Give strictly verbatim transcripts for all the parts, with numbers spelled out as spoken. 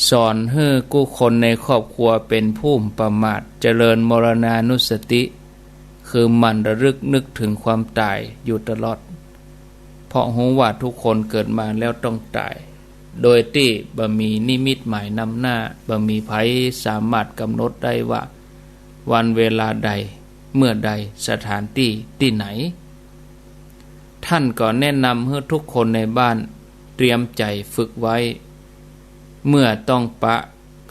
สอนหื้อกู้คนในครอบครัวเป๋นผู้บ่ประมาท เจริญมรณานุสติ คือหมั่นระลึกนึกเถิงความต๋ายอยู่ตลอด เพราะฮู้ว่าทุกคนเกิดมาแล้วต้องต๋าย โดยตี้บ่มีนิมิตหมายนำหน้า บ่มีใผสามารถก๋ำหนดได้ว่าวันเวลาใด เมื่อใด สถานตี้ตี้ไหน ท่านก็แนะนำหื้อทุกคนในบ้านเตรียมใจ๋ฝึกไว้ เมื่อต้องปะ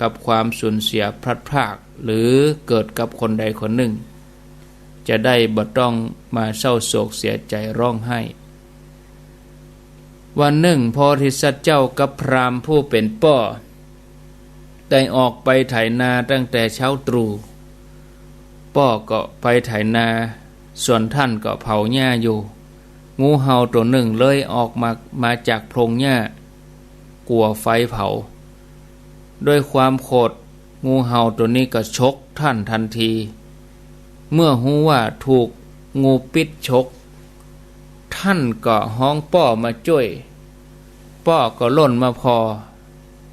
กับความสูญเสียพลัดพราก หรือเกิดกับคนใดคนนึ่ง จะได้บ่ต้องมาเศร้าโศกเสียใจ๋ฮ้องไห้ วันนึ่งโพธิสัตว์เจ้ากับพราหมณ์ผู้เป๋นป้อ ได้ออกไปไถนาตั้งแต่เช้าตรู่ ป้อก็ไปไถนา ส่วนท่านก็เผาหญ้าอยู่ งูเห่าตั๋วนึ่งเลื้อยออกมา มาจากโพรงหญ้า กั๋วไฟเผา ด้วยความโขด งูเห่าตั๋วนี้ก็ฉกท่านตันที เมื่อฮู้ว่าถูกงูปิ๊ดฉก ท่านก็ฮ้องป้อมาจ้วย ป้อก็ล่นมาผ่อ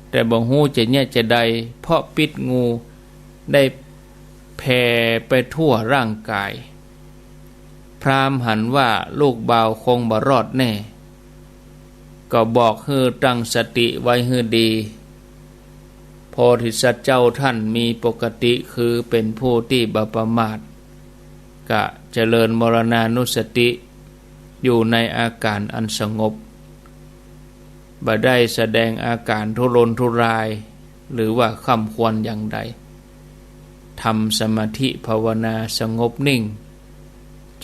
แต่บ่ฮู้จะเยียะจาใด เพราะปิ๊ดงูได้แผ่ไปทั่วร่างก๋าย พราหมณ์หันว่าลูกบ่าวคงบ่รอดแน่ ก็บอกหื้อตั้งสติไว้หื้อดี โพธิสัตว์เจ้าท่านมีปกติคือเป๋นผู้ตี้บ่ประมาท ก็เจริญมรณานุสติอยู่ในอาก๋านอันสงบ บ่ได้แสดงอาก๋านทุรนทุราย หรือว่าคร่ำครวญอย่างใด ทำสมาธิภาวนาสงบนิ่ง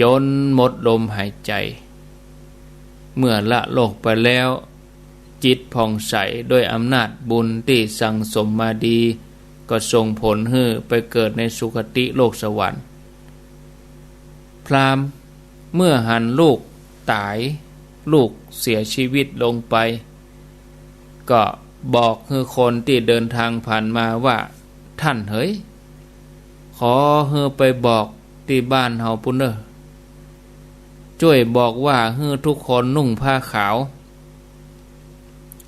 จ๋นหมดลมหายใจ๋ เมื่อละโลกไปแล้ว จิตผ่องใสด้วยอำนาจบุญตี้สั่งสมมาดี ก็ส่งผลหื้อไปเกิดในสุคติโลกสวรรค์ พราหมณ์เมื่อหันลูกต๋าย ลูกเสียชีวิตลงไป ก็บอกหื้อคนตี้เดินทางผ่านมาว่า ท่านเหย ขอหื้อไปบอกตี้บ้านเฮาปู้นเน่อ จ้วยบอกว่าหื้อทุกคนนุ่งผ้าขาว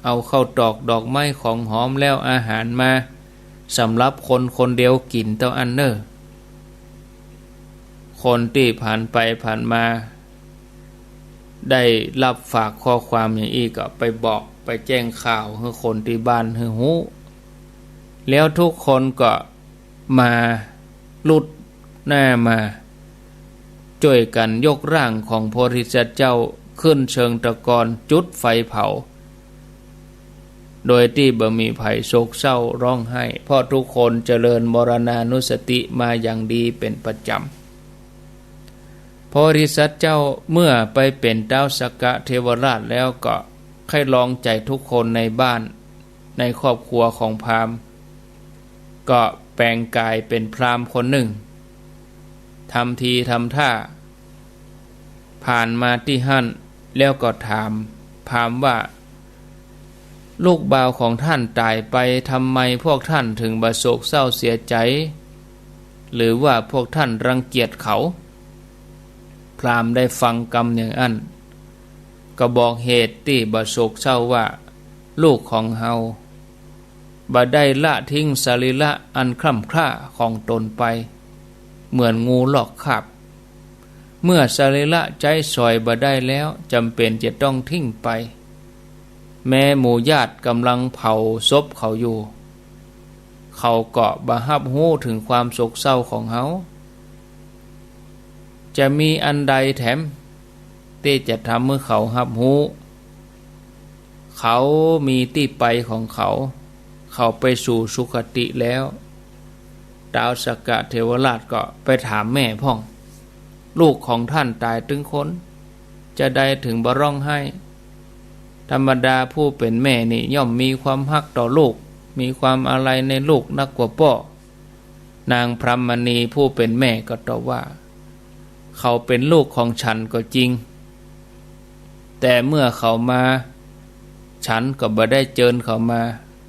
เอาข้าวตอกดอกไม้ของหอมแล้วอาหารมา สำหรับคนคนเดียวกิ๋นเต้าอั้นเน่อ คนตี้ผ่านไปผ่านมา ได้ฮับฝากข้อความอย่างอี้ก็ไปบอกไปแจ้งข่าวหื้อคนตี้บ้านหื้อฮู้ แล้วทุกคนก็มาลุดหน้ามา จ้วยกั๋นยกร่างของโพธิสัตว์เจ้าขึ้นเชิงตะกอนจุดไฟเผา โดยตี้บ่มีใผโศกเศร้าฮ้องไห้ เพราะทุกคนเจริญมรณานุสติมาอย่างดีเป๋นประจ๋ำ โพธิสัตว์เจ้าเมื่อไปเป๋นต๊าวสักกะเทวราชแล้วก็ใค่ลองใจ๋ทุกคนในบ้าน ในครอบครัวของพราหมณ์ ก็แป๋งก๋ายเป๋นพราหมณ์คนนึ่ง ทำทีทำท่า ผ่านมาตี้หั้น แล้วก็ถามพราหมณ์ว่า ลูกบ่าวของท่านต๋ายไป ทำไมพวกท่านเถิงบ่โศกเศร้าเสียใจ๋ หรือว่าพวกท่านรังเกียจเขา พราหมณ์ได้ฟังกำอย่างอั้น ก็บอกเหตุตี้บ่โศกเศร้าว่า ลูกของเฮาบ่ได้ละทิ้งสรีระอันคร่ำคร่าของตนไป เหมือนงูลอกคราบ เมื่อสรีระใจ๊สอยบ่ได้แล้ว จ๋ำเป๋นจะต้องทิ้งไป แม้หมู่ญาติก่ำลังเผาศพเขาอยู่ เขาก็บ่ฮับฮู้เถิงความโศกเศร้าของเฮา จะมีอันใดแถม ตี้จะทำหื้อเขาฮับฮู้ เขามีตี้ไปของเขา เขาไปสู่สุคติแล้ว ต๊าวสักกะเทวราชก็ไปถามแม่พ่อง ลูกของท่านต๋ายตึงคน จาใดเถิงบ่ฮ้องไห้ ธรรมดาผู้เป๋นแม่นี่ย่อมมีความฮักต่อลูก มีความอาลัยในลูกนักกว่าป้อ นางพรหมมณีผู้เป๋นแม่ก็ตอบว่า เขาเป๋นลูกของฉันก็จริง แต่เมื่อเขามา ฉันก็บ่ได้เจิญเขามา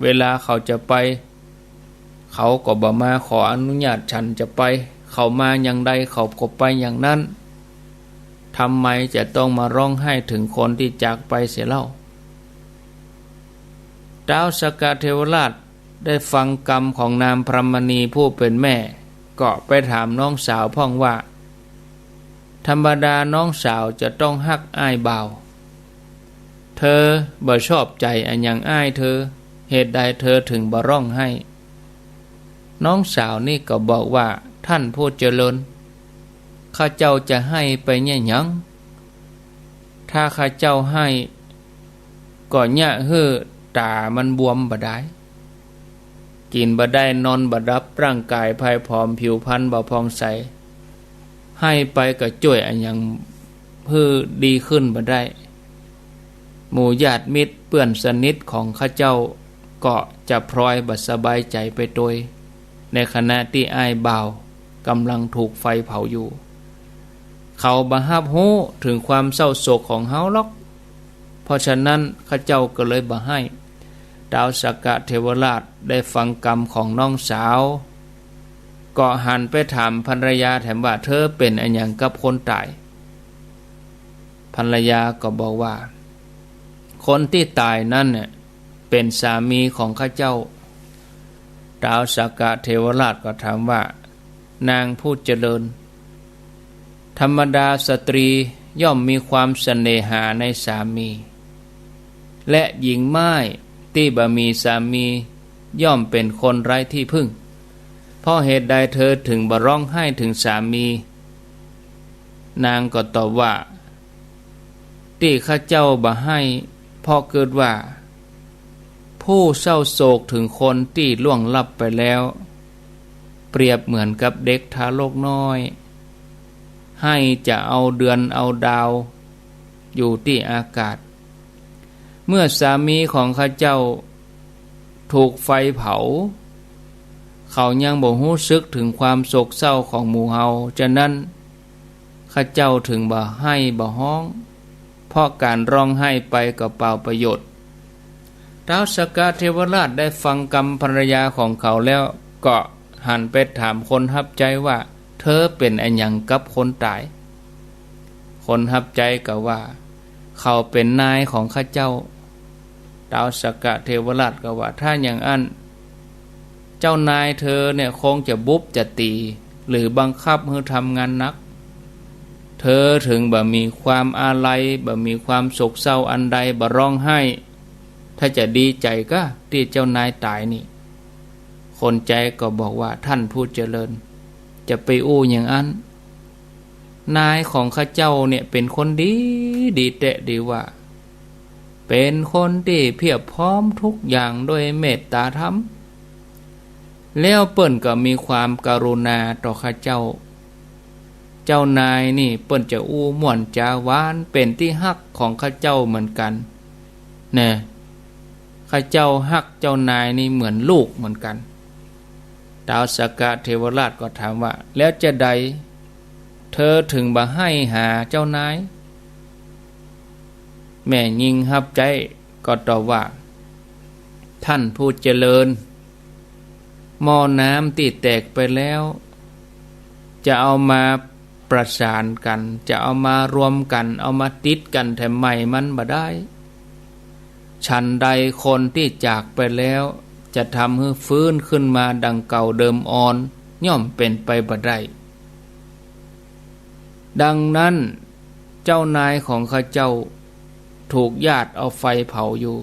เวลาเขาจะไป เขาก็บ่มาขออนุญาตฉันจะไป เขามาอย่างใดเขาก็ไปอย่างนั้น ทำไมจะต้องมาฮ้องไห้เถิงคนตี้จากไปเสียเล่า ท้าวสักกะเทวราชได้ฟังกำของนางพรหมณีผู้เป๋นแม่ ก็ไปถามน้องสาวพ่องว่า ธรรมดาน้องสาวจะต้องฮักอ้ายบ่าว เธอบ่ชอบใจ๋อะหยังอ้ายเธอ เหตุใดเธอเถิงบ่ฮ้องไห้ น้องสาวนี่ก็บอกว่า ท่านผู้เจริญ ข้าเจ้าจะไห้ไปเยียะหยัง ถ้าข้าเจ้าไห้ ก็เยียะหื้อต๋ามันบวมบ่ดาย กิ๋นบ่ได้นอนบ่หลับ ร่างก๋ายพร่ายผอม ผิวพรรณบ่ผ่องใส ไห้ไปก็จ้วยอะหยังหื้อดีขึ้นบ่ได้ หมู่ญาติมิตรเปื้อนสนิทของข้าเจ้าก็จะพลอยบ่สบายใจ๋ไปตวย ในขณะตี้อ้ายบ่าวก่ำลังถูกไฟเผาอยู่ เขาบ่ฮับฮู้เถิงความเศร้าโศกของเฮาหรอก เพราะฉะนั้นข้าเจ้าก็เลยบ่ไห้ ท้าวสักกะเทวราชได้ฟังกำของน้องสาว ก็หันไปถามภรรยาแถมว่า เธอเป๋นอะหยังกับคนต๋าย ภรรยาก็บอกว่า คนตี้ต๋ายนั้นเนี่ยเป๋นสามีของข้าเจ้า ท้าวสักกะเทวราชก็ถามว่า นางผู้เจริญ ธรรมดาสตรีย่อมมีความเสน่หาในสามี และหญิงม่ายตี้บ่มีสามีย่อมเป๋นคนไร้ตี้พึ่ง เพราะเหตุใดเธอเถิงบ่ฮ้องไห้เถิงสามี นางก็ตอบว่า ตี้ข้าเจ้าบ่ไห้ เพราะกึ๊ดว่า ผู้เศร้าโศกเถิงคนตี้ล่วงลับไปแล้ว เปรียบเหมือนกับเด็กทารกน้อย ไห้จะเอาเดือนเอาดาวอยู่ตี้อากาศ เมื่อสามีของข้าเจ้าถูกไฟเผา เขายังบ่ฮู้สึกเถิงความโศกเศร้าของหมู่เฮา ฉะนั้นข้าเจ้าเถิงบ่ไห้บ่ฮ้อง เพราะก๋านฮ้องไห้ไปก็เปล่าประโยชน์ ท้าวสักกะเทวราชได้ฟังกำภรรยาของเขาแล้ว ก็หันไปถามคนฮับใจ๊ว่า เธอเป๋นอะหยังกับคนต๋าย คนฮับใจ๊ก็ว่า เขาเป๋นนายของข้าเจ้า ท้าวสักกะเทวราชก็ว่า ถ้าอย่างอั้น เจ้านายเธอเนี่ยคงจะบุบจะตี๋ หรือบังคับหื้อทำงานหนัก เธอเถิงบ่มีความอาลัย บ่มีความโศกเศร้าอันใด บ่ฮ้องไห้ ถ้าจะดีใจ๋ก้าตี้เจ้านายต๋ายนี่ คนใจ๊ก็บอกว่า ท่านผู้เจริญ จะไปอู้อย่างอั้น นายของข้าเจ้าเนี่ยเป๋นคนดี ดีแต๊ดีว่า เป๋นคนตี้เพียบพร้อมทุกอย่างด้วยเมตตาธรรม แล้วเปิ้นก็มีความกรุณาต่อข้าเจ้า เจ้านายนี่เปิ้นจะอู้ม่วนจ๋าหวาน เป๋นตี้ฮักของข้าเจ้าเหมือนกั๋น แน่ ข้าเจ้าฮักเจ้านายนี่เหมือนลูกเหมือนกั๋น ท้าวสักกะเทวราชก็ถามว่า แล้วจาใดเธอเถิงบ่ไห้หาเจ้านาย แม่ญิงฮับใจ๊ก็ตอบว่า ท่านผู้เจริญ หม้อน้ำตี้แตกไปแล้ว จะเอามาประสานกั๋น จะเอามารวมกั๋น เอามาติดกั๋นแถมใหม่มันบ่ได้ ฉันใดคนตี้จากไปแล้ว จะทำหื้อฟื้นขึ้นมาดังเก่าเดิมออน ย่อมเป๋นไปบ่ได้ ดังนั้น เจ้านายของข้าเจ้าถูกญาติเอาไฟเผาอยู่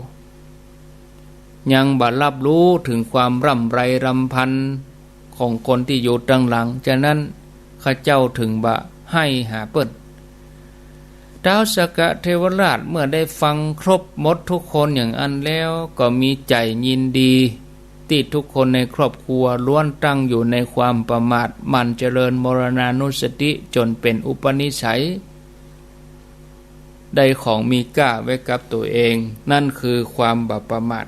ยังบ่ฮับฮู้เถิงความร่ำไรรำพันของคนตี้อยู่ตังหลัง ฉะนั้นข้าเจ้าเถิงบ่ไห้หาเปิ้น ท้าวสักกะเทวราชเมื่อได้ฟังครบหมดทุกคนอย่างอั้นแล้ว ก็มีใจ๋ยินดี ตี้ทุกคนในครอบครัวล้วนตั้งอยู่ในความประมาท หมั่นเจริญมรณานุสติจ๋นเป๋นอุปนิสัย ได้ของมีก้าไว้กับตั๋วเอง นั่นคือความบ่ประมาท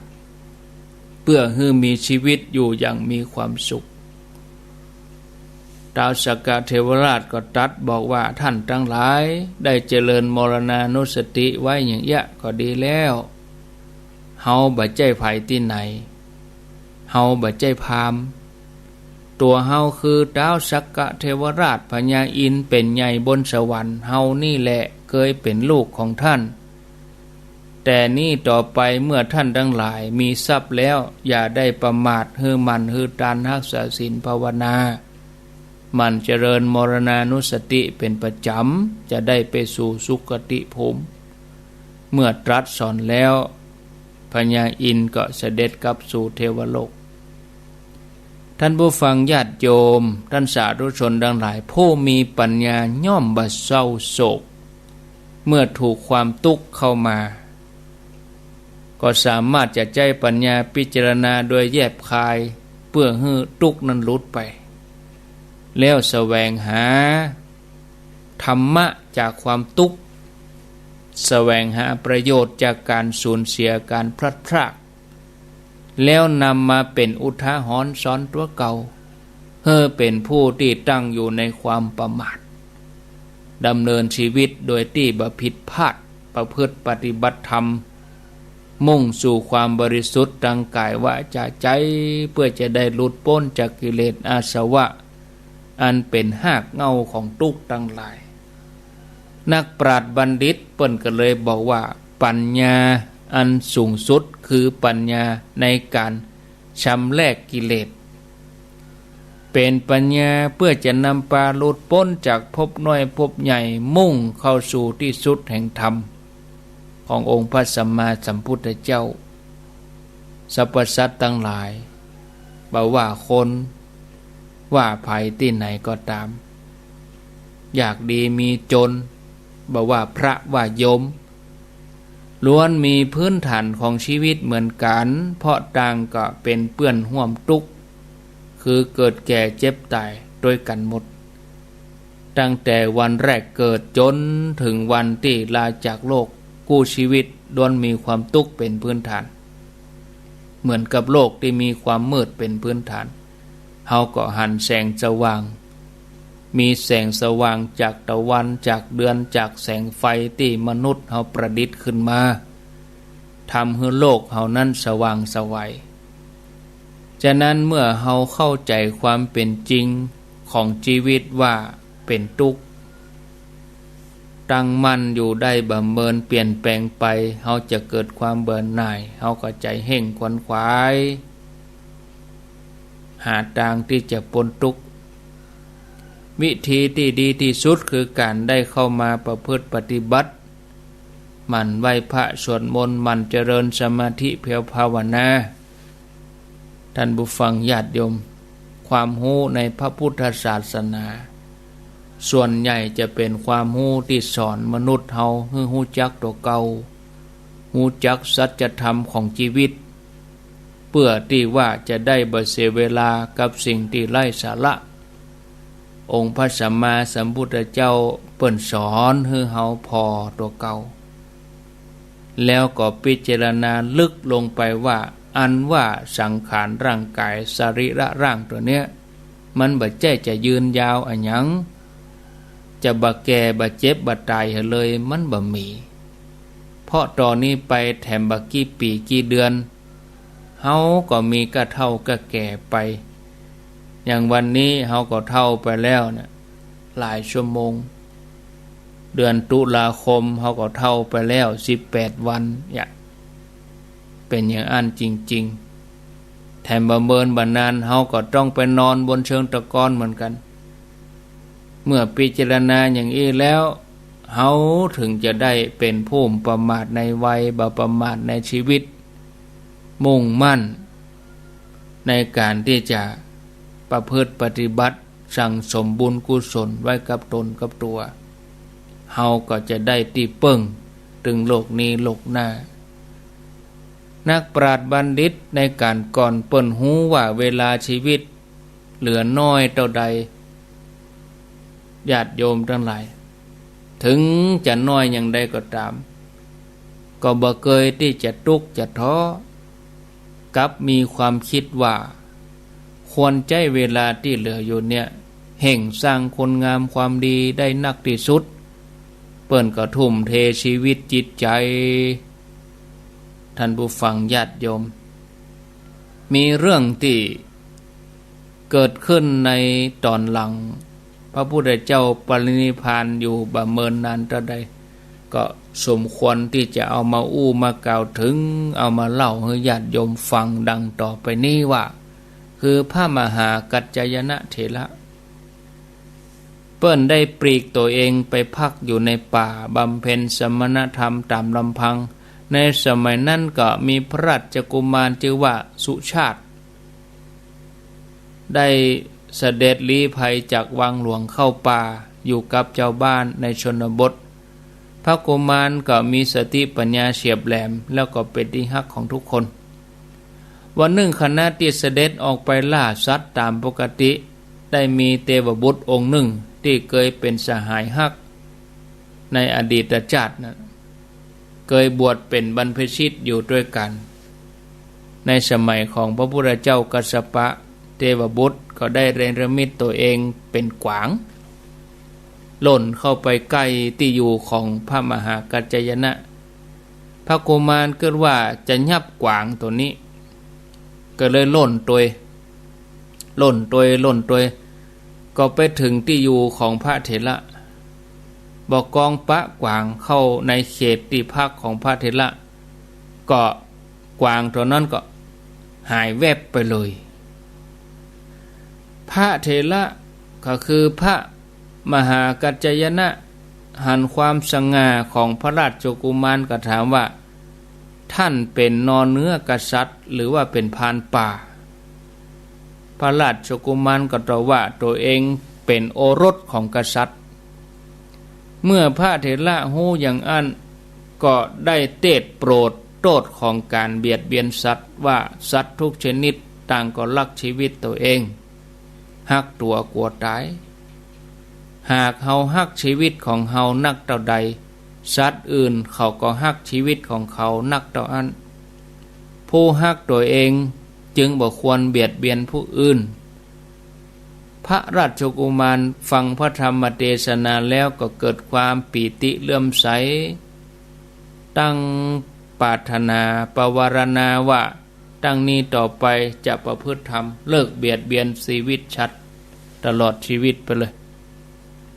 เปื้อหื้อมีชีวิตอยู่อย่างมีความสุข ท้าวสักกะเทวราชก็ตรัสบอกว่า ท่านตังหลายได้เจริญมรณานุสติไว้อย่างเอี้ยก็ดีแล้ว เฮาบ่ใจ้ใผตี้ไหน เฮาบ่ใจ้พราหมณ์ ตั๋วเฮาคือท้าวสักกะเทวราช พญาอินทร์เป๋นใหญ่บนสวรรค์ เฮานี่แหละเกยเป๋นลูกของท่าน แต่นี้ต่อไปเมื่อท่านตังหลายมีทรัพย์แล้ว อย่าได้ประมาท หื้อหมั่นหื้อตานฮักษาศีลภาวนา หมั่นเจริญมรณานุสติเป๋นประจ๋ำ จะได้ไปสู่สุคติภูมิ เมื่อตรัสสอนแล้ว พญาอินทร์ก็เสด็จกลับสู่เทวโลก ท่านผู้ฟังญาติโยม ท่านสาธุชนตังหลาย ผู้มีปัญญาย่อมบ่เศร้าโศก เมื่อถูกความตุ๊กข์เข้ามา ก็สามารถจะใจ๊ปัญญาพิจารณาโดยแยบคาย เปื้อหื้อตุ๊กข์นั้นหลุดไป แล้วแสวงหาธรรมะจากความตุ๊กข์ แสวงหาประโยชน์จากก๋านสูญเสีย ก๋านพลัดพราก แล้วนำมาเป๋นอุทาหรณ์สอนตั๋วเก่า หื้อเป๋นผู้ตี้ตั้งอยู่ในความประมาท ดำเนินชีวิตโดยตี้บ่ผิดพลาด ประพฤติปฏิบัติธรรม มุ่งสู่ความบริสุทธิ์ตางก๋ายวาจาใจ๋ เปื้อจะได้หลุดป๊นจากกิเลสอาสวะ อันเป๋นฮากเหง้าของตุ๊กข์ตังหลาย นักปราชญ์บัณฑิตเปิ้นก็เลยบอกว่า ปัญญาอันสูงสุดคือปัญญาในก๋านชำแรกกิเลส เป๋นปัญญาเปื้อจะนำปาหลุดป๊นจากภพน้อยภพใหญ่ มุ่งเข้าสู่ตี้สุดแห่งธรรม ขององค์พระสัมมาสัมพุทธเจ้า สรรพสัตว์ตังหลาย บ่ว่าคน ว่าใผตี้ไหนก็ต๋าม ยากดีมีจ๋น บ่ว่าพระว่าโยม ล้วนมีพื้นฐานของชีวิตเหมือนกั๋น เพราะต่างก็เป๋นเปื้อนฮ่วมตุ๊กข์ คือเกิดแก่เจ็บต๋ายตวยกั๋นหมด ตั้งแต่วันแรกเกิดจ๋นเถิงวันตี้ลาจากโลก กู้ชีวิตล้วนมีความตุ๊กข์เป๋นพื้นฐาน เหมือนกับโลกตี้มีความมืดเป๋นพื้นฐาน เฮาก็หันแสงสว่าง มีแสงสว่างจากตะวัน จากเดือน จากแสงไฟตี้มนุษย์เฮาประดิษฐ์ขึ้นมา ทำหื้อโลกเฮานั้นสว่างไสว ฉะนั้นเมื่อเฮาเข้าใจ๋ความเป๋นจริงของชีวิตว่าเป๋นตุ๊กข์ ตั้งมั่นอยู่ได้บ่เมินเปลี่ยนแปลงไป เฮาจะเกิดความเบื่อหน่าย เฮาก็ใจ๋เฮ่งขวนขวาย หาตางตี้จะป๊นตุ๊กข์ วิธีตี้ดีตี้สุดคือก๋านได้เข้ามาประพฤติปฏิบัติ หมั่นไหว้พระสวดมนต์ หมั่นเจริญสมาธิเพียรภาวนา ท่านผู้ฟังญาติโยม ความฮู้ในพระพุทธศาสนา ส่วนใหญ่จะเป๋นความฮู้ตี้สอนมนุษย์เฮาหื้อฮู้จักตั๋วเก่า ฮู้จักสัจธรรมของชีวิต เปื้อตี้ว่าจะได้บ่เสียเวลากับสิ่งตี้ไร้สาระ องค์พระสัมมาสัมพุทธเจ้าเปิ้นสอนหื้อเฮาผ่อตั๋วเก่า แล้วก็พิจารณาลึกลงไปว่า อันว่าสังขารร่างก๋ายสรีระร่างตั๋วเนี้ย มันบ่ใจ้จะยืนยาวอะหยัง จะบ่แก่บ่เจ็บบ่ต๋ายเหียเลย มันบ่มี เพราะต่อนี้ไปแถมบ่กี่ปี๋กี่เดือน เฮาก็มีก้าเฒ่าก้าแก่ไป อย่างวันนี้เฮาก็เฒ่าไปแล้วเนี่ย หลายชั่วโมง เดือนตุลาคมเฮาก็เฒ่าไปแล้วสิบแปดวันเนี่ย เป๋นอย่างอั้นจริงๆ แถมบ่เมินบ่นานเฮาก็ต้องไปนอนบนเชิงตะกอนเหมือนกั๋น เมื่อพิจารณาอย่างอี้แล้ว เฮาเถิงจะได้เป๋นผู้บ่ประมาทในวัย บ่ประมาทในชีวิต มุ่งมั่นในก๋านตี้จะประพฤติปฏิบัติ สั่งสมบุญกุศลไว้กับตนกับตั๋ว เฮาก็จะได้ตี้เปิ้ง ตึงโลกนี้โลกหน้า นักปราชญ์บัณฑิตในก๋านก่อนเปิ้นฮู้ว่าเวลาชีวิตเหลือน้อยเต้าใด ญาติโยมตังหลาย เถิงจะน้อยอย่างใดก็ต๋าม ก็บ่เกยตี้จะตุ๊กข์จะท้อ กลับมีความกึ๊ดว่า ควรใจ๊เวลาตี้เหลืออยู่เนี่ย เฮ่งสร้างคุณงามความดีได้นักตี้สุด เปิ้นก็ทุ่มเทชีวิตจิตใจ๋ ท่านผู้ฟังญาติโยม มีเรื่องตี้เกิดขึ้นในต๋อนหลัง พระพุทธเจ้าปรินิพพานอยู่บ่เมินนานเต้าใด ก็สมควรตี้จะเอามาอู้มากล่าวเถิง เอามาเล่าหื้อญาติโยมฟังดังต่อไปนี้ว่า คือพระมหากัจจายนะเถระ เปิ้นได้ปลีกตั๋วเองไปพักอยู่ในป่าบำเพ็ญสมณธรรมต๋ามลำพัง ในสมัยนั้นก็มีพระราชกุมารจื้อว่าสุชาติ ได้เสด็จลี้ภัยจากวังหลวงเข้าป่าอยู่กับจาวบ้านในชนบท พระกุมารก็มีสติปัญญาเฉียบแหลม แล้วก็เป๋นตี้ฮักของทุกคน วันนึ่งขณะตี้เสด็จออกไปล่าสัตว์ต๋ามปกติ ได้มีเตวบุตรองค์นึ่งตี้เกยเป๋นสหายฮักในอดีตจาตินั้น เกยบวชเป๋นบรรพชิตอยู่ตวยกั๋น ในสมัยของพระพุทธเจ้ากัสสปะ เตวบุตรก็ได้เนรมิตตั๋วเองเป๋นกวาง ล่นเข้าไปใก้ตี้อยู่ของพระมหากัจจายนะ พระกุมารกึ๊ดว่าจะยับกวางตั๋วนี้ ก็เลยล่นตวย ล่นตวย ล่นตวย ก็ไปเถิงตี้อยู่ของพระเถระ บ่ากองปะกวางเข้าในเขตตี้พักของพระเถระ ก็กวางตั๋วนั้นก็หายแวบไปเลย พระเถระก็คือพระมหากัจจายนะ หันความสง่าของพระราชกุมารก็ถามว่า ท่านเป๋นนอเนื้อกษัตริย์หรือว่าเป๋นพรานป่า พระราชกุมารก็ตอบว่าตั๋วเองเป๋นโอรสของกษัตริย์ เมื่อพระเถระฮู้อย่างอั้น ก็ได้เตศน์โปรดโต้ษของก๋านเบียดเบียนสัตว์ว่า สัตว์ทุกชนิดต่างก็ฮักชีวิตตั๋วเอง ฮักตั๋วกั๋วต๋าย หากเฮาฮักชีวิตของเฮานักเต้าใด สัตว์อื่นเขาก็ฮักชีวิตของเขานักเต้าอั้น ผู้ฮักตั๋วเองจึงบ่ควรเบียดเบียนผู้อื่น พระราชกุมารฟังพระธรรมเตสนาแล้วก็เกิดความปีติเลื่อมใส ตั้งปรารถนาปวารณาว่า ตั้งนี้ต่อไปจะประพฤติธรรม เลิกเบียดเบียนชีวิตสัตว์ตลอดชีวิตไปเลย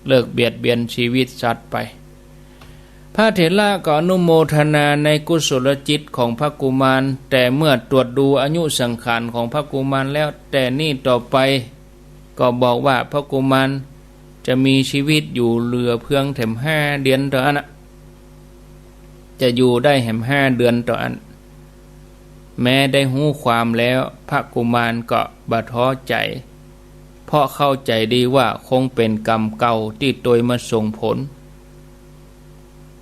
เลิกเบียดเบียนชีวิตสัตว์ไป พระเถระก็อนุโมทนาในกุศลจิตของพระกุมาร แต่เมื่อตรวจดูอายุสังขารของพระกุมารแล้ว แต่นี้ต่อไปก็บอกว่าพระกุมารจะมีชีวิตอยู่เหลือเพียงแถมห้าเดือนเต้าอั้นนะ จะอยู่ได้แถมห้าเดือนเต้าอั้น แม้ได้ฮู้ความแล้ว พระกุมารก็บ่ท้อใจ๋ เพราะเข้าใจ๋ดีว่าคงเป๋นกรรมเก่าตี้ตวยมาส่งผล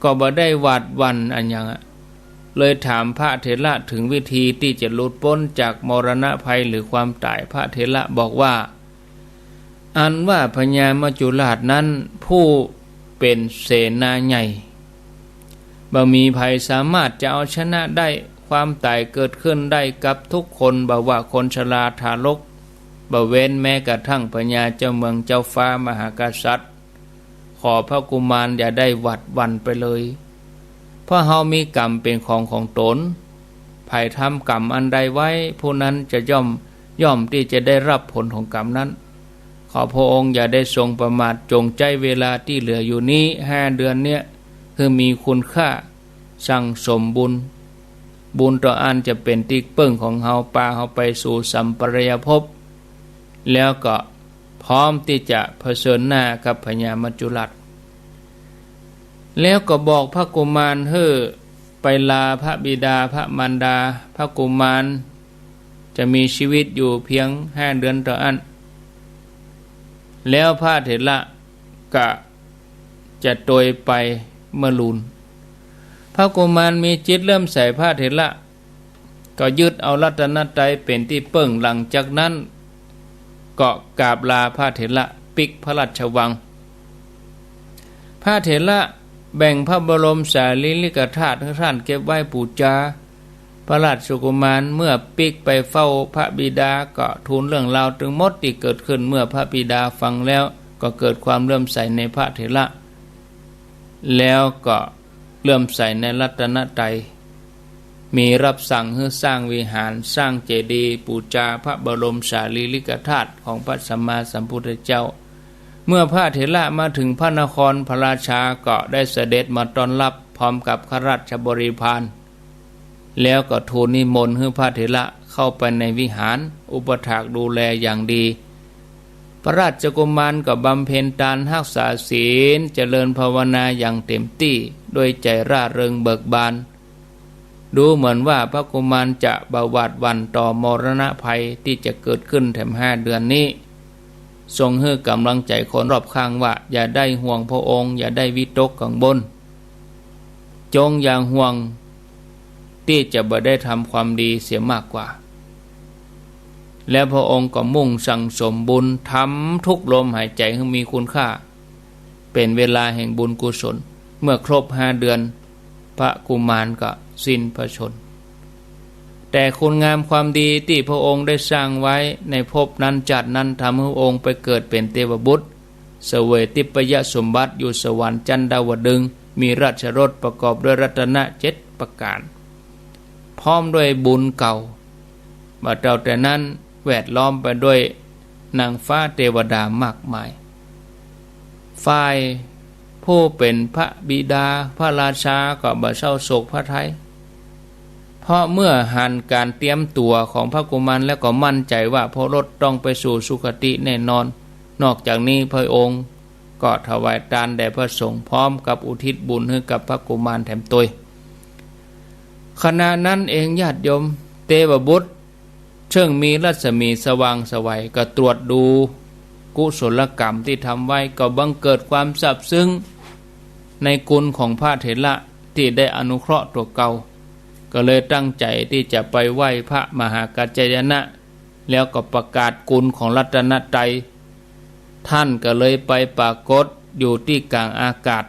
ก็บ่ได้หวาดหวั่นอันหยังอะ เลยถามพระเถระเถิงวิธีตี้จะหลุดป๊นจากมรณะภัยหรือความต๋าย พระเถระบอกว่า อันว่าพญามัจจุราชนั้นผู้เป๋นเสนาใหญ่ บ่มีใผสามารถจะเอาชนะได้ ความต๋ายเกิดขึ้นได้กับทุกคน บ่ว่าคนชราทารก บ่เว้นแม้กระทั่งพญาเจ้าเมืองเจ้าฟ้ามหากษัตริย์ ขอพระกุมารอย่าได้หวาดหวั่นไปเลย เพราะเฮามีกรรมเป๋นของของต๋น ใผทำกรรมอันใดไว้ ผู้นั้นจะย่อม ย่อมตี้จะได้ฮับผลของกรรมนั้น ขอพระองค์อย่าได้ทรงประมาท จงใจ๊เวลาตี้เหลืออยู่นี้ห้าเดือนเนี้ย หื้อมีคุณค่า สั่งสมบุญ บุญเต้าอั้นจะเป๋นตี้เปิ้งของเฮา ปาเฮาไปสู่สัมปรายภพ แล้วก็พร้อมตี้จะเผชิญหน้ากับพญามัจจุราช แล้วก็บอกพระกุมารหื้อไปลาพระบิดาพระมารดา พระกุมารจะมีชีวิตอยู่เพียงห้าเดือนเต้าอั้น แล้วพระเถระก็จะตวยไปเมื่อลูน พระกุมารมีจิตเลื่อมใสพระเถระ ก็ยึดเอารัตนตรัยเป๋นตี้เปิ้ง หลังจากนั้นก็กราบลาพระเถระปิ๊กพระราชวัง พระเถระแบ่งพระบรมสารีริกธาตุหื้อต้านเก็บไว้ปู๋จา พระราชกุมารเมื่อปิ๊กไปเฝ้าพระบิดาก็ทูลเรื่องราวตึงหมดตี้เกิดขึ้น เมื่อพระบิดาฟังแล้วก็เกิดความเลื่อมใสในพระเถระ แล้วก็เลื่อมใสในรัตนตรัย มีรับสั่งหื้อสร้างวิหาร สร้างเจดีย์ปู๋จาพระบรมสารีริกธาตุของพระสัมมาสัมพุทธเจ้า เมื่อพระเถระมาถึงพระนคร พระราชาก็ได้เสด็จมาต้อนรับ พร้อมกับข้าราชบริพาร แล้วก็ทูลนิมนต์หื้อพระเถระเข้าไปในวิหาร อุปัฏฐากดูแลอย่างดี พระราชกุมารก็บำเพ็ญตาน ฮักษาศีล เจริญภาวนาอย่างเต็มตี้ ด้วยใจ๋ร่าเริงเบิกบาน ดูเหมือนว่าพระกุมารจะบ่หวาดหวั่นต่อมรณะภัยตี้จะเกิดขึ้นแถมห้าเดือนนี้ ทรงหื้อก๋ำลังใจ๋คนรอบข้างว่า อย่าได้ห่วงพระองค์ อย่าได้วิตกกังวล จงอย่าห่วงตี้จะบ่ได้ทำความดีเสียมากกว่า แล้วพระองค์ก็มุ่งสั่งสมบุญ ทำทุกลมหายใจ๋หื้อมีคุณค่า เป๋นเวลาแห่งบุญกุศล เมื่อครบห้าเดือน พระกุมารก็สิ้นพระชนม์ แต่คุณงามความดีตี้พระองค์ได้สร้างไว้ในภพนั้นจาตินั้น ทำหื้อองค์ไปเกิดเป๋นเตวบุตร เสวยทิพยสมบัติอยู่สวรรค์ชั้นดาวดึงส์ มีราชรสประกอบด้วยรัตนะเจ็ดประก๋าน พร้อมด้วยบุญเก่า บ่าเต้าแต่นั้นแวดล้อมไปด้วยนางฟ้าเตวดามากมาย ฝ่ายผู้เป๋นพระบิดาพระราชาก็บ่เศร้าโศกพระทัย เพราะเมื่อหันก๋านเตรียมตั๋วของพระกุมารแล้วก็มั่นใจ๋ว่าพระโอรสต้องไปสู่สุคติแน่นอน นอกจากนี้พระองค์ก็ถวายตานแด่พระสงฆ์พร้อมกับอุทิศบุญหื้อกับพระกุมารแถมตวย ขณะนั้นเองญาติโยม เตวบุตร เซิ่งมีรัศมีสว่างไสวก็ตรวจดูกุศลกรรมตี้ทำไว้ ก็บังเกิดความซาบซึ้งในคุณของพระเถระตี้ได้อนุเคราะห์ตั๋วเก่า ก็เลยตั้งใจ๋ตี้จะไปไหว้พระมหากัจจายนะ แล้วก็ประกาศคุณของรัตนตรัย ท่านก็เลยไปปรากฏอยู่ตี้ก๋างอากาศ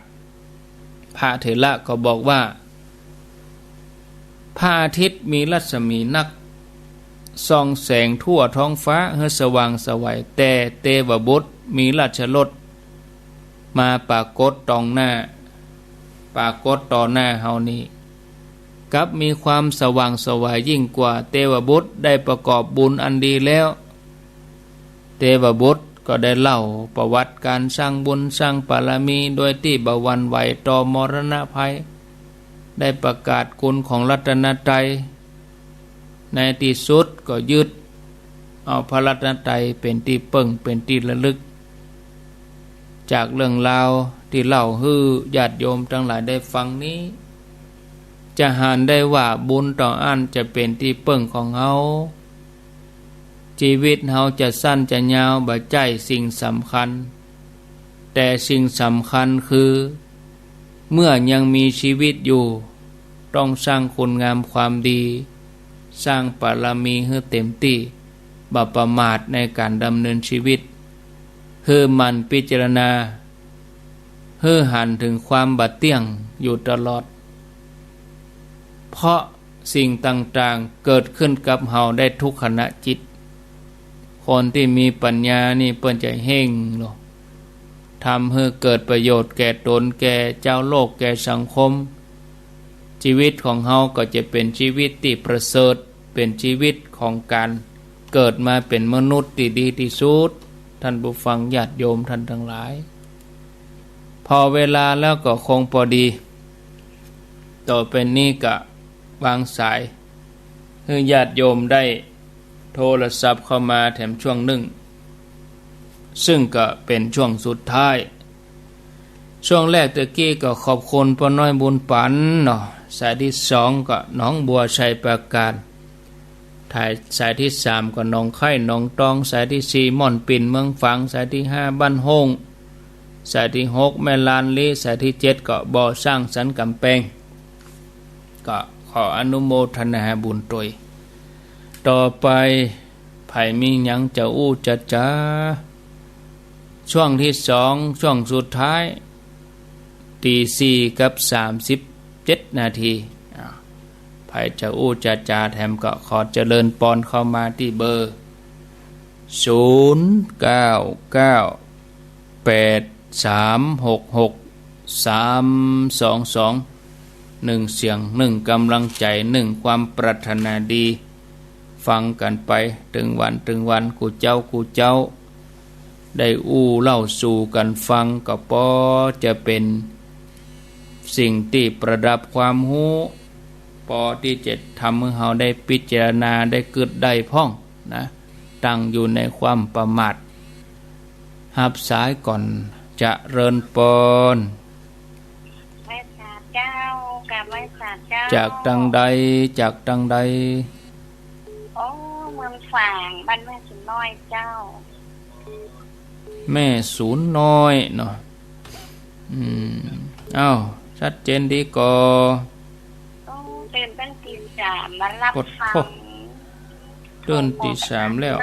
พระเถระก็บอกว่า พระอาทิตย์มีรัศมีนัก ส่องแสงทั่วท้องฟ้าหื้อสว่างไสว แต่เตวบุตรมีราชรสมาปรากฏตรงหน้า ปรากฏต่อหน้าเฮานี้ กลับมีความสว่างไสวยิ่งกว่า เตวบุตรได้ประกอบบุญอันดีแล้ว เตวบุตรก็ได้เล่าประวัติก๋านสร้างบุญสร้างบารมี โดยตี้บ่หวั่นไหวต่อมรณะภัย ได้ประกาศคุณของรัตนตรัย ในตี้สุดก็ยึดเอาพระรัตนตรัยเป๋นตี้เปิ้งเป๋นตี้ระลึก จากเรื่องราวตี้เล่าหื้อญาติโยมตังหลายได้ฟังนี้ จะหันได้ว่าบุญเต้าอั้นจะเป๋นตี้เปิ้งของเฮา จีวิตเฮาจะสั้นจะยาวบ่ใจ้สิ่งสำคัญ แต่สิ่งสำคัญคือ เมื่อยังมีจีวิตอยู่ ต้องสร้างคุณงามความดี สร้างบารมีหื้อเต็มตี้ บ่ประมาทในก๋านดำเนินจีวิต หื้อหมั่นพิจารณา หื้อหันเถิงความบ่เตี้ยงอยู่ตลอด เพราะสิ่งต่างๆ เกิดขึ้นกับเฮาได้ทุกขณะจิต คนตี้มีปัญญานี่เปิ้นจะเฮ่งโล ทำหื้อเกิดประโยชน์แก่ตน แก่จาวโลก แก่สังคม จีวิตของเฮาก็จะเป๋นจีวิตตี้ประเสริฐ เป๋นจีวิตของก๋านเกิดมาเป๋นมนุษย์ตี้ดีตี้สุด ท่านผู้ฟังญาติโยมท่านตังหลาย พอเวลาแล้วก็คงปอดี ต่อไปนี้ก็วางสาย หื้อญาติโยมได้โทรศัพท์เข้ามาแถมช่วงนึ่ง ซึ่งก็เป๋นช่วงสุดท้าย ช่วงแรกตะกี้ก็ขอบคุณป้อน้อยบุญปันเนาะ สายตี้สองก็หนองบัวไชยปราการ สายตี้สามก็หนองคายหนองตอง สายตี้สี่ม่อนปิ่นเมืองฝาง สายตี้ห้าบ้านโฮ่ง สายตี้หกแม่ลานลี้ สายตี้เจ็ดก็บ่อสร้างสันก๋ำแปง ก็ขออนุโมทนาบุญตวย ต่อไปใผมีหยังจะอู้จะจ๋า ช่วงตี้สอง ช่วงสุดท้าย ตีสี่กับสามสิบเจ็ดนาที อ่า ใผจะอู้จะจ๋าแถมก็ขอเจริญปอนเข้ามาตี้เบอร์ ศูนย์เก้าเก้า แปดสามหกหก สามสองสอง นึ่งเสียง นึ่งก๋ำลังใจ๋ นึ่งความปรารถนาดี ฟังกั๋นไปตึงวันตึงวัน กู้เจ๊ากู้เจ๊า ได้อู้เล่าสู่กั๋นฟัง ก็ปอจะเป๋น สิ่งตี้ประดับความฮู้ ปอตี้จะทำหื้อเฮาได้พิจารณา ได้กึ๊ดได้พ่องนะ ตั้งอยู่ในความประมาท ฮับสายก่อน เจริญปอน ไหว้สาเจ้า กราบไหว้สาเจ้า จากตังใด จากตังใด โอ้ เมืองฝาง บ้านแม่สูนน้อยเจ้า แม่สูนน้อยเนาะ อืม เอ้า ชัดเจนดีก่อ โอ้ ตื่นตั้งตีสามมารับ โอ้โห ฟัง ตื่นตีสามแล้ว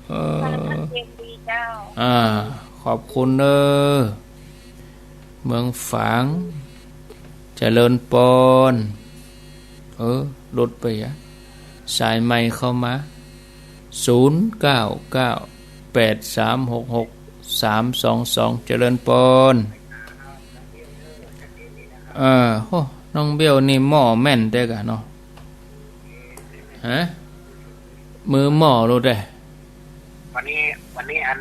เออ ชัดเจนดีเจ้า อ่า ขอบคุณเน้อ เมืองฝาง เจริญปอน เออ หลุดไปอะ สายใหม่เข้ามา ศูนย์เก้าเก้า แปดสามหกหก สามสองสอง เจริญปอน เออ โห น้องเบี้ยวนี่หม้อแม่นแต๊กะเนาะ ฮะ มือหม้อโลดแต๊ วันนี้ วันนี้อัน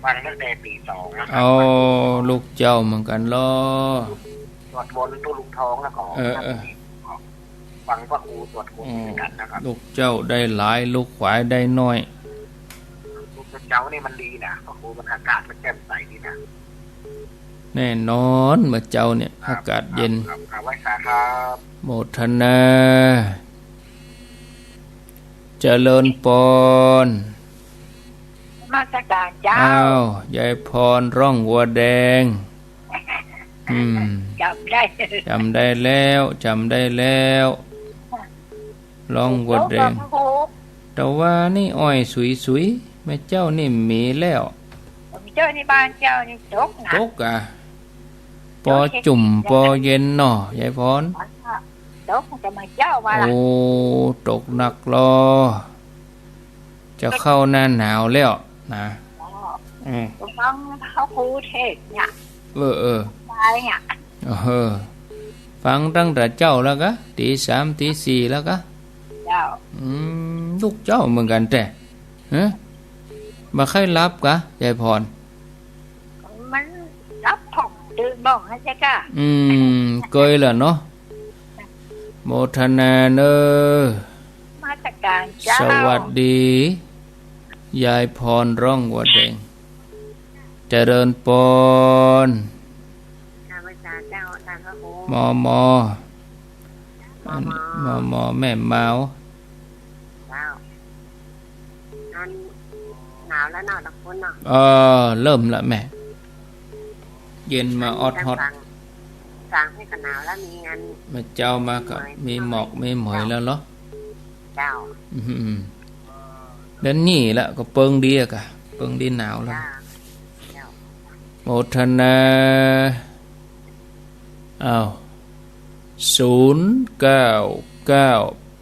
ฟังตั้งแต่ตีสองนะครับ เอา ลูกเจ้าเหมือนกั๋นลอ สวดมนต์ตุ๊ลุงทองแล้วก็ เออ เออ ฟังพระครูสวดมนต์ อืม เหมือนกั๋นนะครับ ลูกเจ้าได้หลาย ลูกขวายได้น้อย ลูกเจ้านี่มันดีนะ พระครูมันอากาศมันแจ่มใสดีนะ แน่นอน เมื่อเจ้าเนี่ย ครับ อากาศเย็น ครับ ครับ ไหว้สาครับ โมทนา เจริญปอน นมัสการเจ้า อ้าว ยายพรร่องวัวแดง อืม จ๋ำได้ จ๋ำได้แล้ว จ๋ำได้แล้ว ร่องวัวแดง ตกแล้วก็ ตะวานี่อ้อยสุยๆ แม่เจ้านี่มีแล้ว เจ้านี่บ้านเจ้านี่ตกนะ ตกอะ ปอจุ่มปอเย็นเนาะ ยายพร ตกจะมาเจ้าว่าล่ะ โอ้ ตกหนักลอ จะเข้าหน้าหนาวแล้วนะ อ๋อ อืม ฟังพระครูเทศน์เนี่ย เออ เออ ไปเนี่ย เออ ฟังตั้งแต่เจ๊าแล้วกะ ตีสาม ตีสี่แล้วกะ เจ้า อืม ลูกเจ้าเหมือนกั๋นแต๊ ฮะ บ่ใค่หลับกะ ยายพร มันหลับผ่องตื่นบ่องหั้นแต๊กะ อืม เกยละเนาะ โมทนาเน้อ นมัสการเจ้า สวัสดี ยายพรร่องวัวแดง เจริญปอน นมัสการเจ้า ท่านพระครู มอมอ มอมอ อัน มอมอ แม่เมา เจ้า อันหนาวแล้วเนาะ ตะคุณเนาะ เออ เริ่มละแม่ เย็นมาออดฮอด ฝางนี่ก็หนาวแล้ว มีอัน มาเจ๊ามาก็ เหมย มีหมอก มีเหมยแล้วเหรอ เจ้า อืม เดี๋ยวนี้ละก็เปิงดีอะกะ เปิงดีหนาวแล้ว เจ้า เจ้า โมทนา อ้าว ศูนย์เก้าเก้า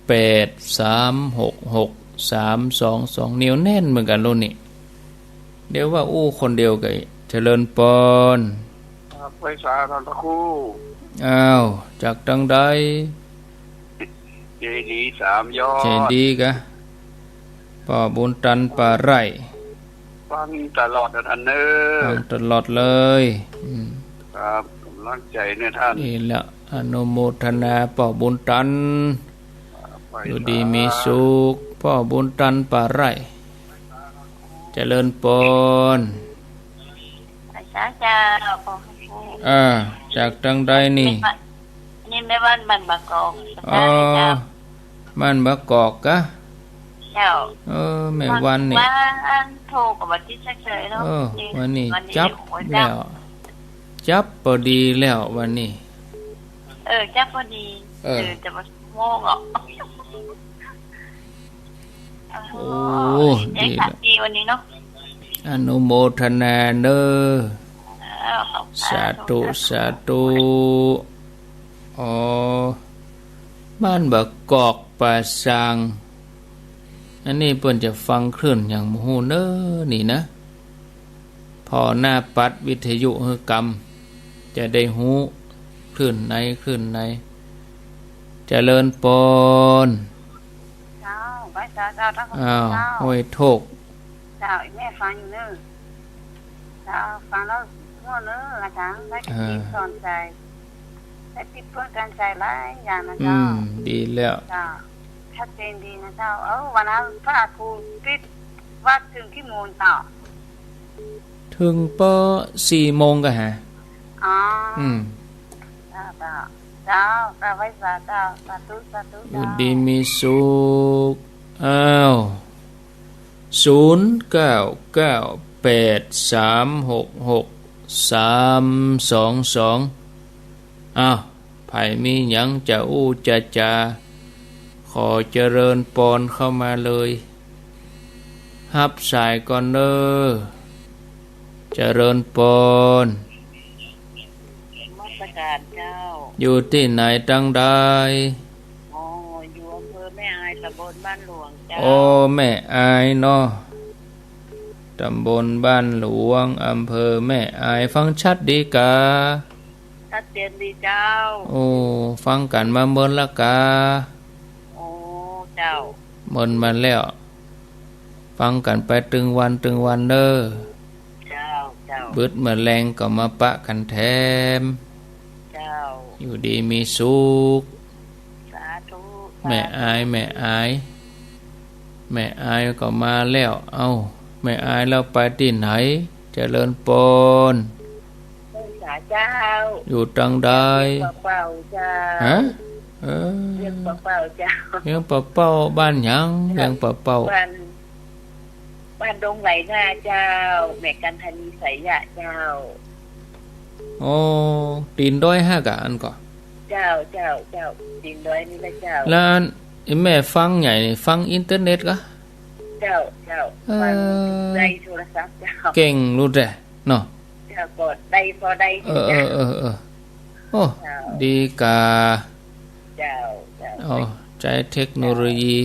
แปดสามหกหก สามสองสอง เหนียวแน่นเหมือนกั๋นโลนี่ เดี๋ยวว่าอู้คนเดียวกั๋น เจริญปอน ครับ ไหว้สาท่านพระครู อ้าว จากตังใด เจดีย์สามยอด เจดีย์กะ ป้อบุญตันป่าไร่ ฟังตลอดนะท่านเน้อ ฟังตลอดเลย อืม ครับ กำลังใจ๋เน้อท่าน นี่แหละ อนุโมทนาป้อบุญตัน ครับ อยู่ดีมีสุข ป้อบุญตันป่าไร่ เจริญปอน ไหว้สาเจ้า อ่า จากตังใดนี่ นี่แม่วันบ้านบางกอก อ๋อ บ้านบางกอกกะ เจ้า เออ แม่วันนี่ บ้านโทรกับวันที่เฉยๆเนาะ เออ นี่ วันนี้ วันนี้ จับ โอ้ย แล้ว จับ จับปอดีแล้ววันนี้ เออ จับปอดี เออ เออ จะมาโมงเหรอ โอ้ ดี ดีละ ดีวันนี้เนาะ อนุโมทนาเน้อ เออ ขอบคุณ สาธุ สาธุ สาธุ อ๋อ บ้านบางกอกป่าซาง อันนี้เปิ้นจะฟังคลื่นหยังบ่ฮู้เน้อนี่นะ ผ่อหน้าปัดวิทยุหื้อกำ จะได้ฮู้คลื่นไหน คลื่นไหน เจริญปอน เจ้า ไหว้สาเจ้า ทั้งหมด อ้าว เจ้า ห้วยโทก เจ้า อีแม่ฟังอยู่เน้อ เจ้า ฟังแล้วม่วนเน้อ อาจ๋ารย์ ได้กระติก เออ สอนใจ๋ ได้ปิ๊ดเปิ้นกั๋นใจ๋หลายอย่างนะเจ้า อืม ดีแล้ว เจ้า ชัดเจนดีนะเจ้า เออ วันนั้นพระครูปิ๊ดวัดเถิงกี่โมงเจ้า เถิงปอสี่โมงก่าหา อ๋อ อืม เจ้า เจ้า เจ้า เจ้า ไหว้สาเจ้า สาธุ สาธุ อยู่ เจ้า ดีมีสุข อ้าว ศูนย์เก้าเก้าแปดสามหกหกสามสองสอง อ้าว ใผมีหยังจะอู้จะจ๋า ขอเจริญปอนเข้ามาเลย ฮับสายก่อนเน่อ เจริญปอน นมัสการเจ้า อยู่ตี้ไหนตังใด อ๋อ อยู่อำเภอแม่อาย ตำบลบ้านหลวงเจ้า โอ้ แม่อายเนาะ ตำบลบ้านหลวง อำเภอแม่อาย ฟังชัดดีกา ชัดเจนดีเจ้า โอ้ ฟังกั๋นมาเมินละกา โอ้ เจ้า เมินมาแล้ว ฟังกั๋นไปตึงวันตึงวันเน่อ เจ้า เจ้า บึดเมื่อแลงก็มาปะกั๋นแถม เจ้า อยู่ดีมีสุข สาธุ แม่อาย สาธุ แม่อาย แม่อายก็มาแล้ว เอ้า แม่อายแล้วไปตี้ไหน เจริญปอน เจ้า อยู่ตังใด เวียงป่าเป้าเจ้า ฮะ เออ เวียงป่าเป้าเจ้า เวียงป่าเป้า บ้านหยัง เวียงป่าเป้า บ้าน บ้านดงไหลนาเจ้า แม่กัณฑณีไสยะเจ้า โอ้ ตี๋นดอยฮะกะอันก่อ เจ้า เจ้า เจ้า ตี๋นดอยนี่ละเจ้า แล้วอัน ไอ้แม่ฟังใหญ่นี่ ฟังอินเทอร์เน็ตก่อ เจ้า เจ้า เออ ฟังในโทรศัพท์เจ้า เก่งรู้แต๊เนาะ เจ้า ก็ได้พอได้ เออ เจ้า เออ เออ เออ โอ้ เจ้า ดีกา เจ้า เจ้า เอา ใจ๊เทคโนโลยี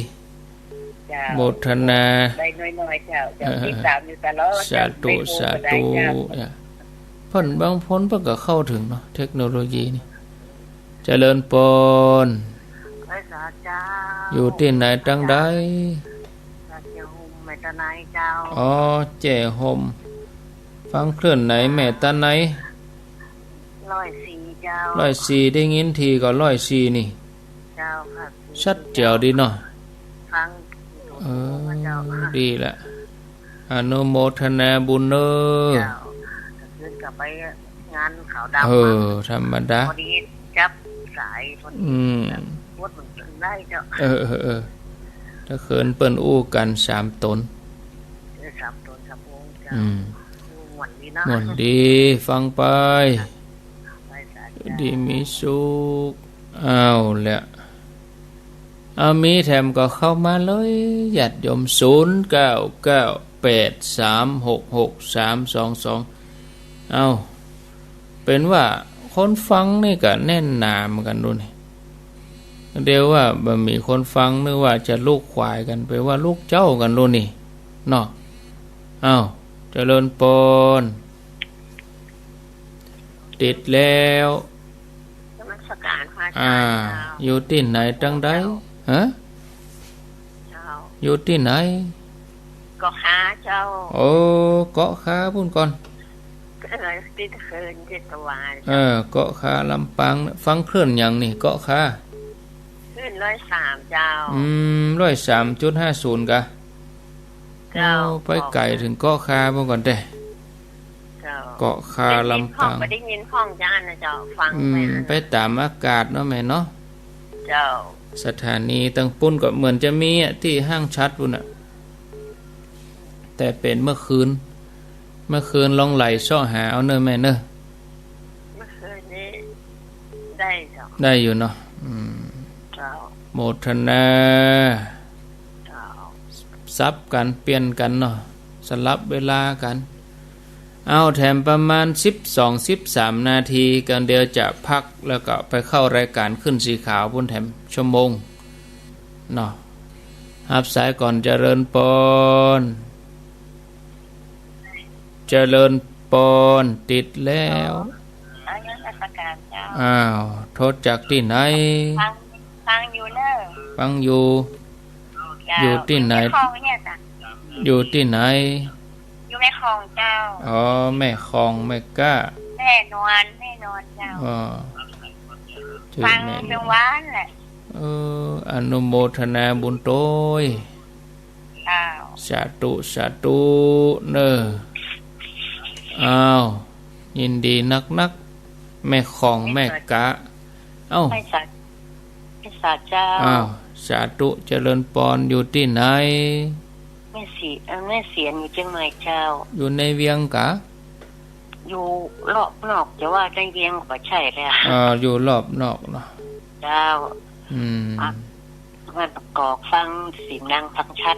เจ้า โมทนา ได้น้อยๆ เจ้า เจ้า เออ ติดต๋ามอยู่ตลอด สาธุ เจ้า ไม่โกงก็ได้ สาธุ เจ้า เนี่ย เปิ้นบางคนเปิ้นก็เข้าเถิงเนาะ เทคโนโลยีนี่ เจริญปอน ไหว้สาเจ้า อยู่ตี้ไหนตังใด เจ้า แจ้ห่มแม่ตะไนเจ้า อ๋อ แจ้ห่ม ฟังคลื่นไหนแม่ตะไน ร้อยสี่เจ้า ร้อยสี่ ได้ยินทีก็ร้อยสี่นี่ เจ้าค่ะ ชัดแจ๋วดีเนาะ ฟัง เออ เจ้า ดีละ อนุโมทนาบุญเน่อ เจ้า ขึ้นกลับไปงานขาวดำ เออ ธรรมดา พอดีจับสายพอดี อืม แบบ ปวดมันได้เจ้า เออ เออ เออ ตะเคินเปิ้นอู้กั๋นสามต๋น เออ สามต๋นสามองค์เจ้า อืม อู้ม่วนดีเนาะ ม่วนดี ฟังไป ไปสาธุ ดีมีสุข เอาละ เอา มีแถมก็เข้ามาเลย ญาติโยม ศูนย์เก้าเก้าแปดสามหกหกสามสองสอง เอา เป๋นว่าคนฟังนี่ก็แน่นหนาเหมือนกั๋นดูนี่ เดี๋ยวว่าบ่มีคนฟัง นึกว่าจะลุกขวายกั๋น เป๋นว่าลุกเจ๊ากั๋นดูนี่ เนาะ เอา เจริญปอน ติดแล้ว นมัสการพระอาจ๋ารย์ อ่า เจ้า อยู่ตี้ไหนตังใด เจ้า ฮะ เจ้า อยู่ตี้ไหน เกาะคาเจ้า โอ้ เกาะคาปู้นก่อน เออ ตี้ตะเคินเจตวา เออ เกาะคาลำปาง ฟังคลื่นหยังนี่ เกาะคา คลื่นร้อยสามเจ้า อืม ร้อยสามจุดห้าศูนย์กา เจ้า โอ้ ไปไก๋เถิงเกาะคาปู้นก่อนแต๊ เจ้า เกาะคาลำปาง ได้ยินพ่อง บ่ได้ยินพ่องจ้านะเจ้า ฟัง อืม ไป ไปต๋ามอากาศเนาะแม่เนาะ เจ้า สถานีตังปู้นก็เหมือนจะมีอะ ตี้ห้างฉัตรปู้นน่ะ แต่เป๋นเมื่อคืน เมื่อคืนลองไล่เซาะหาเอาเน่อแม่เน่อ เมื่อคืนนี้ได้เจ้า ได้อยู่เนาะ อืม เจ้า โมทนา เจ้า สับกั๋นเปลี่ยนกั๋นเนาะ สลับเวลากั๋น เอา แถมประมาณสิบสอง สิบสามนาที ก่อนเดี๋ยวจะพัก แล้วก็ไปเข้ารายการคลื่นสีขาวปู้นแถมชั่วโมง เนาะ ฮับสายก่อน เจริญปอน เจริญปอน ติดแล้ว นมัสการเจ้า อ้าว โทรจากตี้ไหน ฟัง ฟังอยู่เน่อ ฟังอยู่ เจ้า อยู่ตี้ไหน แม่ของเนี่ยจ้ะ อยู่ตี้ไหน อยู่แม่ของเจ้า อ๋อ แม่ของ แม่ก๊า แม่นวล แม่นวลเจ้า อ๋อ ฟังแม่ จังหวะแหละ เออ อนุโมทนาบุญโตย อ้าว สาธุ สาธุเน่อ อ้าว ยินดีนักๆ แม่ของแม่กะ เอ้า แม่สา แม่สาเจ้า อ้าว สาธุ เจริญปอน อยู่ตี้ไหน แม่สี เอ่อ แม่เสียนอยู่เจียงใหม่เจ้า อยู่ในเวียงกะ อยู่รอบนอก จะว่าในเวียงก็บ่ใจ้แล้ว อ่า อยู่รอบนอกเนาะ เจ้า อืม อ่ะ มันประกอบฟังเสียงดังฟังชัด